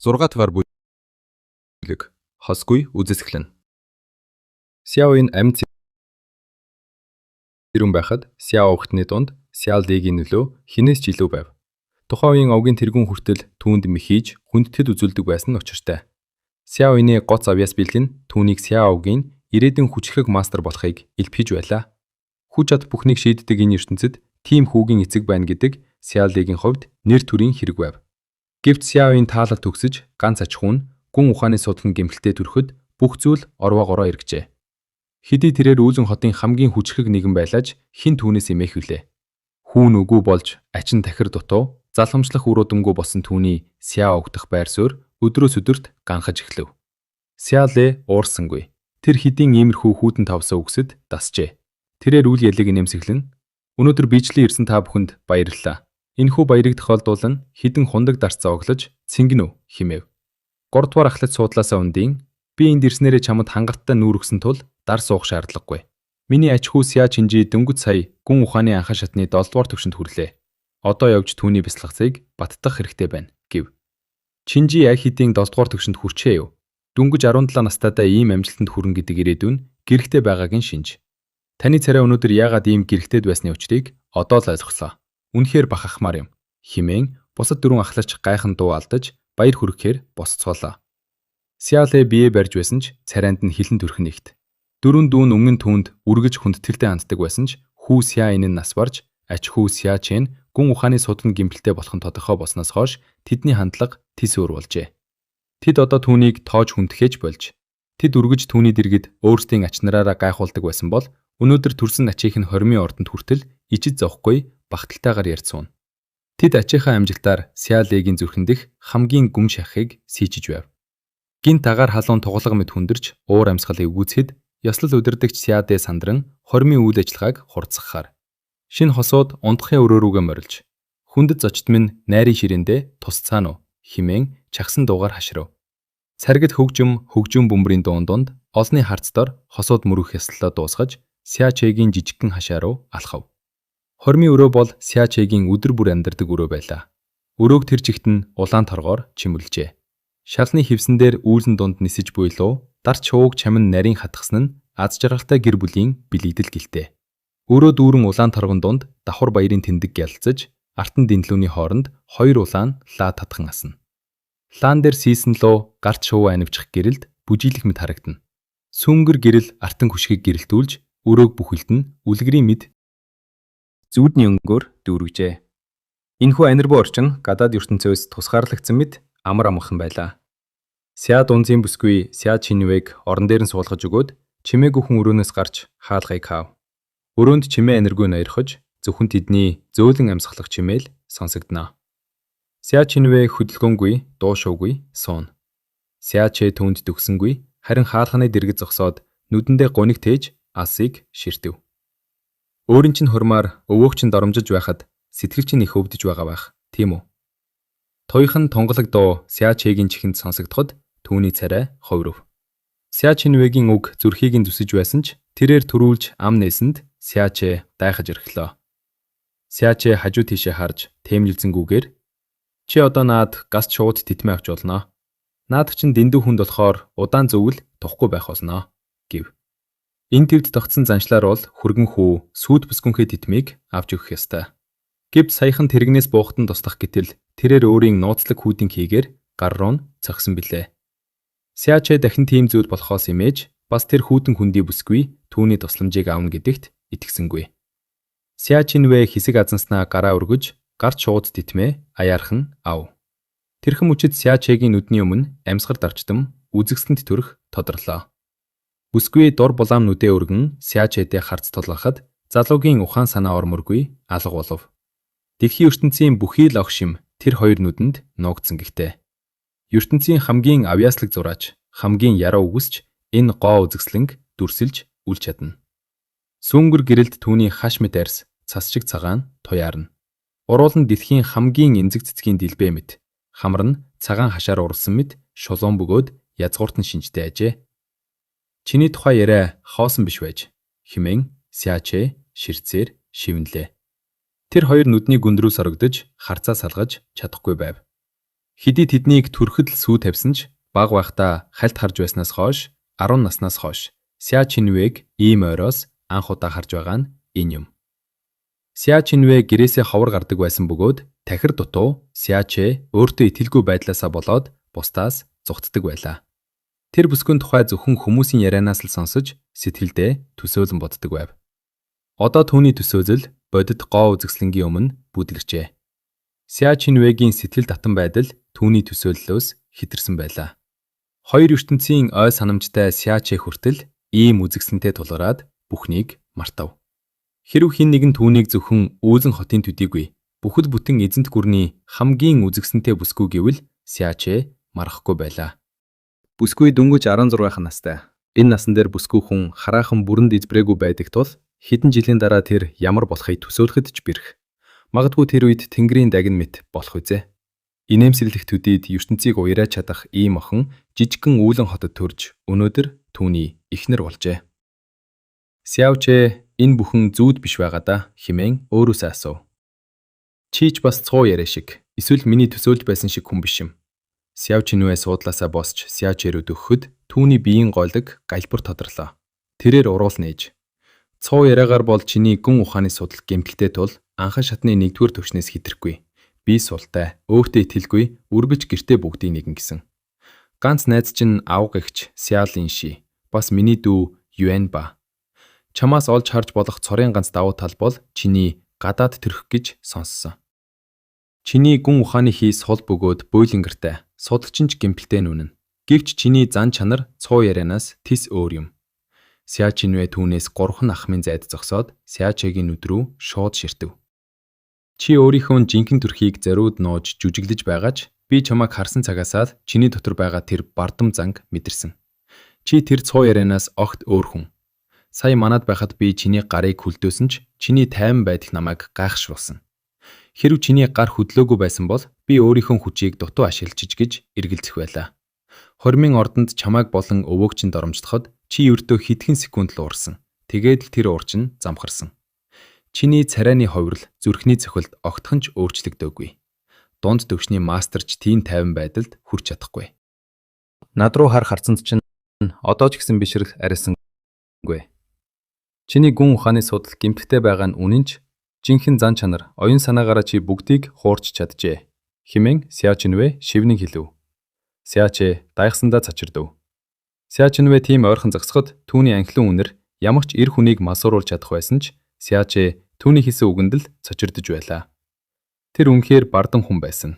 6 дугаар бүлэг. Хосгүй үзэсгэлэн. Сяо энэ амьд сэрүүн байхад Сяо овготны дунд Сяо Лигийн нөлөө хэнээс ч илүү байв. Тухайн үеийн овгийн тэргүүн хүртэл түүнд мэхийж хүндэтгэл үзүүлдэг байсан нь учиртай. Сяо энэ гоц авьяас бэлэг нь түүнийг Сяо овгийн ирээдүйн хүчирхэг мастер болохыг илтгэж байлаа. Хүч чад бүхнийг шийддэг энэ ертөнцид тийм хүүгийн эцэг байна гэдэг Сяо Лигийн хувьд нэр төрийн хэрэг байв. Гэвч Сяо-ийн таалал төгсөж ганц аж ахуй нь гүн ухааны судалны гэмтэлтэй төрөхөд бүх зүйл орвоогоороо эргэжээ. Хэдий тэрээр Үүлэн хотын хамгийн хүчрхэг нэгэн байлаа ч хэн түүнээс эмээх вүлээ. Хүүн үгүй болж ачин тахир дутуу залхамжлах үр удамгүй болсон түүний Сяо огдох байр суурь өдрөөс өдөрт ганхаж эхлэв. Сяо Лэ уурсангүй. Тэр хэдийн иймэрхүү хүйтэн тавсан үгсэд дасжээ. Тэрээр үл ялыг нэмсэглэн өнөөдөр бичлэн ирсэн та бүхэнд баярлалаа. Энэхүү баярыг тохиолдуулан хэдэн хундаг дарц зооглож цэнгэнүү хэмээв. 3 дугаар ахлах суудлаасаа өндийн би энд ирснээрээ чамд хангалттай нүүр өгсөн тул дар суух шаардлагагүй. Миний ач хүү Сяо Чинжи дөнгөж сая гүн ухааны анхан шатны 7 дугаар түвшинд хүрлээ. Одоо явж түүний бясалгацыг баттгах хэрэгтэй байна гэв. Чинжи аль хэдийн 7 дугаар түвшинд хүрчээ юу? Дөнгөж 17 настайдаа ийм амжилтанд хүрнэ гэдэг ирээдүйн гэрэлтэй байгаагийн шинж. Таны царай өнөөдөр яагаад ийм гэрэлтэд байсны учрыг одоо л ойлголоо. Үнэхээр бахархмаар юм хэмээн бусад дөрвөн ахлаач гайхан дуу алдаж баяр хүргэхээр босцоолоо. Сяо Лэ бие барьж байсан ч царайнд нь хилэн төрхөн нэгт. Дөрвөн дүү нь өмнө нь түүнд үргэлж хүндэтгэлтэй ханддаг байсан ч хүү Сяо энэ нь нас барж ач хүү Сяо Чен гүн ухааны судалны гэмтэлтэй болох нь тодорхой болсноос хойш тэдний хандлага тис өөр болжээ. Тэд одоо түүнийг тоож хүндэтгэж болж. Тэд үргэж түүний дэргэд өөрсдийн ач нараараа гайхуулдаг байсан бол өнөөдөр төрсөн ачийнх нь хормын ордонд хүртэл ичиж зовхгүй багталтайгаар ярьж сууна. Тэд ачийнхаа амжилтаар Сяо Лэгийн зүрхэн дэх хамгийн гүн шахахыг сийчиж байв. Гинт агаар халуун тугалга мэт хүндэрч уур амьсгалыг өгөөцөхөд ёслол удирдагч Сяо Дэ сандран хормын үйл ажиллагааг хурдсгахаар. Шинэ хосууд унтахын өрөө рүүгээ морилж хүндэт зочид минь найрын ширээндээ тусцаана уу хэмээн чагсан дуугаар хашрав. Саргид хөгжим хөгжим бөмбөрийн дуун дунд олонний харц дор хосууд мөрөх ёслолоо дуусгаж Сяо Чэгийн жижигхэн хашаа руу алхав. Хормын өрөө бол Сяо Чэгийн өдөр бүр амьдардаг өрөө байлаа. Өрөөг тэр чигт нь улаан торгоор чимэглэжээ. Шалны хивсэн дээр үүлэн дунд нисэж буй луу дарч шувууг чамин нарийн хатгасан нь аз жаргалтай гэр бүлийн бэлэгдэл гэлтэй. Өрөө дүүрэн улаан торгон дунд давхар баярын тэндэг гялалзаж артан дэнлүүний хооронд хоёр улаан лаа татхан асна. Лаан дээр сийсэн луу гарт шувуу анивчих гэрэлд бүжийлэх мэт харагдана. Сүүнгэр гэрэл артан хөшгийг гэрэлтүүлж өрөөг бүхэлд нь үлгэрийн мэд Зүүдний өнгөөр дүүргэжээ. Энэхүү анирбуу орчин гадаад ертөнцөөс тусгаарлагдсан мэт амар амгалан байлаа. Сяа дунзын бүсгүй Сяа Чинвэг орон дээр нь суулгаж өгөөд чимээгүй хүн өрөөнөөс гарч хаалгыг хаав. Өрөөнд чимээ аниргүй ноёрхож зөвхөн тэдний зөөлөн амьсгалах чимээл сонсогдоно. Сяа Чинвэ хөдөлгөөнгүй, дуу шуугүй сууна. Сяа Чэ түүнд төгсөнгүй харин хаалганы дэргэд зогсоод нүдэндээ гуниг тээж алсыг ширтэв. Өөрийн чинь хурмаар өвөөх чинь доромжиж байхад сэтгэл чинь их өвдөж байгаа байх, тийм үү? Туяхан тунгалаг дуу Сяа Чэгийн чихэнд сонсогдоход түүний царай ховров. Сяа Чинвэгийн үг зүрхийг нь зүсэж байсан ч тэрээр түрүүлж ам нээсэнд Сяа Чэ дайхаж эрхлөө. Сяа Чэ хажуу тийшээ харж тэмнэлзэнгүүгээр чи одоо наад газ шууд тэтмээ авч болно. Наадах чинь дэндүү хүнд болохоор удаан зөвл тухгүй байх болно гэв. Энэ твд тогтсон заншлаар бол хүргэн хүү сүйт бүсгүнхээ тэтмийг авч өгөх ёстой. Гэвч саяхан тэрэгнээс буухтан туслах гэтэл тэрээр өөрийн нууцлаг хүүдийн хийгээр гар руу нь цохисон билээ. Сяо Чэ дахин тийм зүйл болохоос имэж бас тэр хүүтэн хүндий бүсгүй түүний тусламжийг авна гэдэгт итгэсэнгүй. Сяо Чинвэ хэсэг азанснаа гараа өргөж гарт шууд тэтмээ аяархан ав. Тэрхэн мөчид Сяо Чэгийн нүдний өмнө амьсгал дарчдам үзэгсэлэнд төрөх тодорлоо. Бүсгүй дур булаам нүдээ өргөн Сяо Чэдээ харц тулгахад залуугийн ухаан санаа орморгүй алга болов. Дэлхийн ертөнцийн бүхий л огш шим тэр хоёр нүдэнд нуугдсан гихтээ. Ертөнцийн хамгийн авьяаслаг зураач, хамгийн яруу үгсч энэ гоо үзэгслэнг дүрсэлж үл чадна. Сүүнгэр гэрэлд түүний хаш мэт арьс цас шиг цагаан туяарна. Уруул нь дэлхийн хамгийн эмзэг цэцгийн дэлбэ мэт, хамар нь цагаан хашаар уралсан мэт шулуун бөгөөд язгуурт нь шинжтэй ажээ. Чиний тухай яриа хоосон биш байж хэмээн Сяо Чэ ширтсээр шивнэлээ. Тэр хоёр нүдний гүнд рүү сорогдож харцаа салгаж чадахгүй байв. Хэдий тэднийг төрөхөд л сүү тавьсан ч бага байхдаа хальт харж байснаас хойш 10 наснаас хойш Ся Чинвэг ийм ойроос анх удаа харж байгаа нь энэ юм. Ся Чинвэ гэрээсээ ховор гардаг байсан бөгөөд тахир дутуу Ся Че өөртөө итгэлгүй байдлаасаа болоод бусдаас зугтдаг байлаа. Тэр бүсгүйн тухай зөвхөн хүмүүсийн ярианаас л сонсож сэтгэлдээ төсөөлөн боддог байв. Одоо түүний төсөөлөл бодит гоо үзэсгэлэнгийн өмнө бүдлэрчээ. Ся Чинвэгийн сэтгэл татан байдал түүний төсөөллөөс хэтэрсэн байлаа. Хоёр ертөнцийн ой санамжтай Ся Че хүртэл ийм үзэсгэлэнтэй тулгараад бүхнийг мартав. Хэрэв хэн нэгэн түүнийг зөвхөн Үүлэн хотын төдийгүй бүхэл бүтэн эзэнт гүрний хамгийн үзэсгэлэнтэй бүсгүй гэвэл Ся Че маргахгүй байлаа. Бүсгүй дөнгөж 16 настай. Энэ насан дээр бүсгүй хүн хараахан бүрэнд эзбрээгүй байдаг тул хэдэн жилийн дараа тэр ямар болохыг төсөөлөхөд ч бэрх. Магадгүй тэр үед тэнгэрийн дагин мэт болох үзээ. Инээмсэглэх төдийд ертөнцийг уярааж чадах ийм охин жижигхэн Үүлэн хотод төрж өнөөдөр түүний эхнэр болжээ. Сяо Че энэ бүхэн зүүд биш байгаа даа хэмээн өөрөөсөө асуув. Чи ч бас цуу яриа шиг эсвэл миний төсөөлж байсан шиг хүн биш юм. Сяо Чинвэ суудлаасаа босч Сяо Че рүү дөхөхөд түүний биеийн гойлог галбир тодорлоо. Тэрээр уруул нээж. Цуу яриагаар бол чиний гүн ухааны судал гэмтэлтэй тул анхан шатны нэгдүгээр түвшнээс хэтрэхгүй. Би султай, өөртөө итгэлгүй, үргэлж гэртээ бүгдийн нэгэн гэсэн. Ганц найз чинь авга эгч Сяо Линши, бас миний дүү Юэн ба. Чамаас олж харж болох цорын ганц давуу тал бол чиний гадаад төрөх гэж сонссон. Чиний гүн ухааны хий сул бөгөөд буйлангартай, судалчин ч гэмтэлтэй нүнэ. Гэвч чиний зан чанар цуу ярианаас тис өөр юм. Ся Чинвэ түүнээс 3 ахмын зайд зогсоод Ся Чегийн нүд рүү шууд ширтэв. Чи өөрийнхөө жинхэнэ төрхийг зориуд нууж жүжиглэж байгаа ч би чамайг харсан цагаасаа л чиний дотор байгаа тэр бардам занг мэдэрсэн. Чи тэр цуу ярианаас огт өөр хүн. Сая манад байхад би чиний гарыг хөлдөөсөн ч чиний тайван байдал намайг гайхшруулсан. Хэрэв чиний гар хөдлөөгүй байсан бол би өөрийнхөө хүчийг дутуу ашиглажиж гэж эргэлзэх байлаа. Хормын ордонд чамайг болон өвөөг чинь доромжлоход чи ердөө хэдхэн секунд л уурсан. Тэгээд л тэр уур чинь замхарсан. Чиний царайны хувирал, зүрхний цохилт огтхон ч өөрчлөгдөөгүй. Дунд түвшний мастер ч тийм тайван байдалд хүрч чадахгүй. Над руу хар харцанд чинь одоо ч гэсэн бишрэл арилсангүй. Чиний гүн ухааны судал гэмтэлтэй байгаа нь үнэн ч жинхэнэ зан чанар, оюун санаагаараа чи бүгдийг хуурч чаджээ. Хэмээн Сяо Чинвэ шивнэг хэлэв. Сяо Че дайхсандаа цочирдов. Сяо Чинвэ тийм ойрхон зогсоход түүний анхлын үнэр ямар ч эр хүнийг мансууруулж чадах байсан ч Сяо Че түүний хэлсэн үгэнд л цочирдож байлаа. Тэр үнэхээр бардам хүн байсан.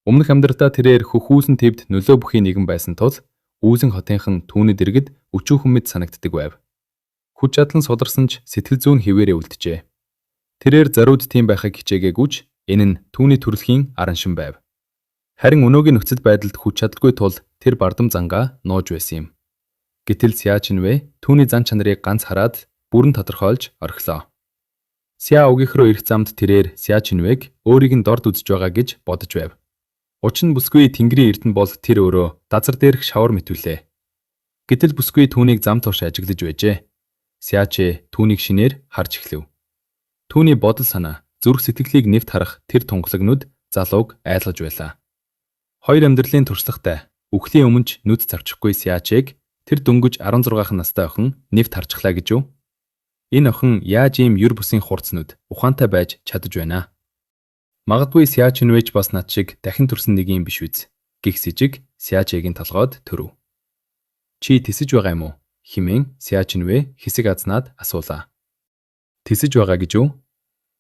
Өмнөх амьдралдаа тэрээр хөх Үүлэн твд нөлөө бүхий нэгэн байсан тул Үүлэн хотынхан түүний дэргэд өчүүхэн мэт санагддаг байв. Хүч чадал нь суларсан ч сэтгэл зүйн хэвээрээ үлджээ. Тэрээр зориуд тийм байхыг хичээгээгүй ч энэ нь түүний төрөлхийн араншин байв. Харин өнөөгийн нөхцөл байдалд хүч чадалгүй тул тэр бардам зангаа нууж байсан юм. Гэтэл Сяо Чинвэ түүний зан чанарыг ганц хараад бүрэн тодорхойлж орхилоо. Сяо овгийнх рүү ирэх замд тэрээр Сяо Чинвэг өөрийг нь дорд үзэж байгаа гэж бодож байв. Учир нь бүсгүй тэнгэрийн эрдэнэ бол тэр өөрөө дазар дээрх шавар мэт үлээ. Гэтэл бүсгүй түүнийг зам турш ажиглаж байжээ. Сяо Че түүнийг шинээр харж эхлэв. Түүний бодол санаа, зүрх сэтгэлийг нэвт харах тэр тунгалаг нүд залууг айлгаж байлаа. Хоёр амьдралын туршлагатай, үхлийн өмнө ч нүд цавчихгүй Сяо Чег тэр дөнгөж 16 настай охин нэвт харчихлаа гэж юу? Энэ охин яаж ийм ер бусын хурц нүд, ухаантай байж чадаж байна? Магадгүй Сяо Чинвэж бас над шиг дахин төрсөн нэг юм биш үз. Гэх сэжиг Сяо Чегийн толгойд төрөв. Чи тэсэж байгаа юм уу? Хэмээн Сяо Чинвэ хэсэг азнаад асуулаа. Тэсэж байгаа гэж юу?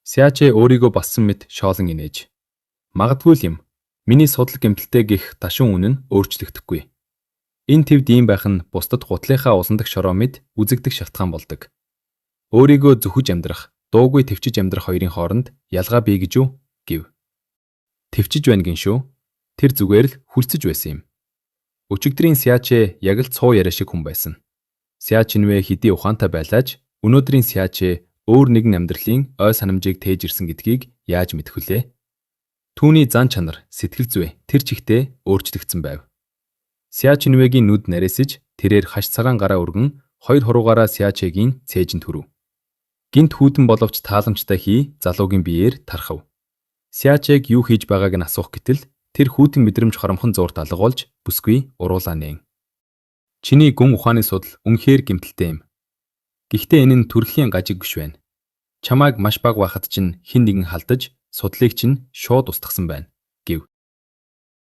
Сяо Че өөрийгөө бассан мэт шоолон инээж. Магадгүй л юм. Миний судал гэмтэлтэй гэх ташуун үнэн өөрчлөгдөхгүй. Энэ твд ийм байх нь бусдад гутлынхаа уландаг шороо мэт үзэгдэх шалтгаан болдог. Өөрийгөө зүхэж амьдрах, дуугүй тэвчиж амьдрах хоёрын хооронд ялгаа бий гэж юу? Гэв. Тэвчиж байна гин шүү. Тэр зүгээр л хүлцэж байсан юм. Өчигдрийн Сяо Че яг л цуу яриа шиг хүн байсан. Сяо Чинвэ хэдий ухаантай байлаа ч өнөөдрийн Сяо Че өөр нэгэн амьдралын ой санамжийг тээж ирсэн гэдгийг яаж мэдэх вүлээ? Түүний зан чанар, сэтгэл зүй тэр чигтээ өөрчлөгдсөн байв. Сяо Чинвэгийн нүд нарийсаж тэрээр хаш цагаан гараа өргөн хоёр хуруугаараа Сяо Чегийн цээжинд хүрв. Гэнэт хүйтэн боловч тааламжтай хий залуугийн биеэр тархав. Сяо Чег юу хийж байгааг нь асуух гэтэл Тэр хүйтэн мэдрэмж хоромхон зуурт алга болж бүсгүй уруулаа нээн. Чиний гүн ухааны судал үнэхээр гэмтэлтэй юм. Гэхдээ энэ нь төрөлхийн гажиг биш байна. Чамайг маш бага байхад чинь хэн нэгэн халдаж, судлыг чинь шууд устгасан байна.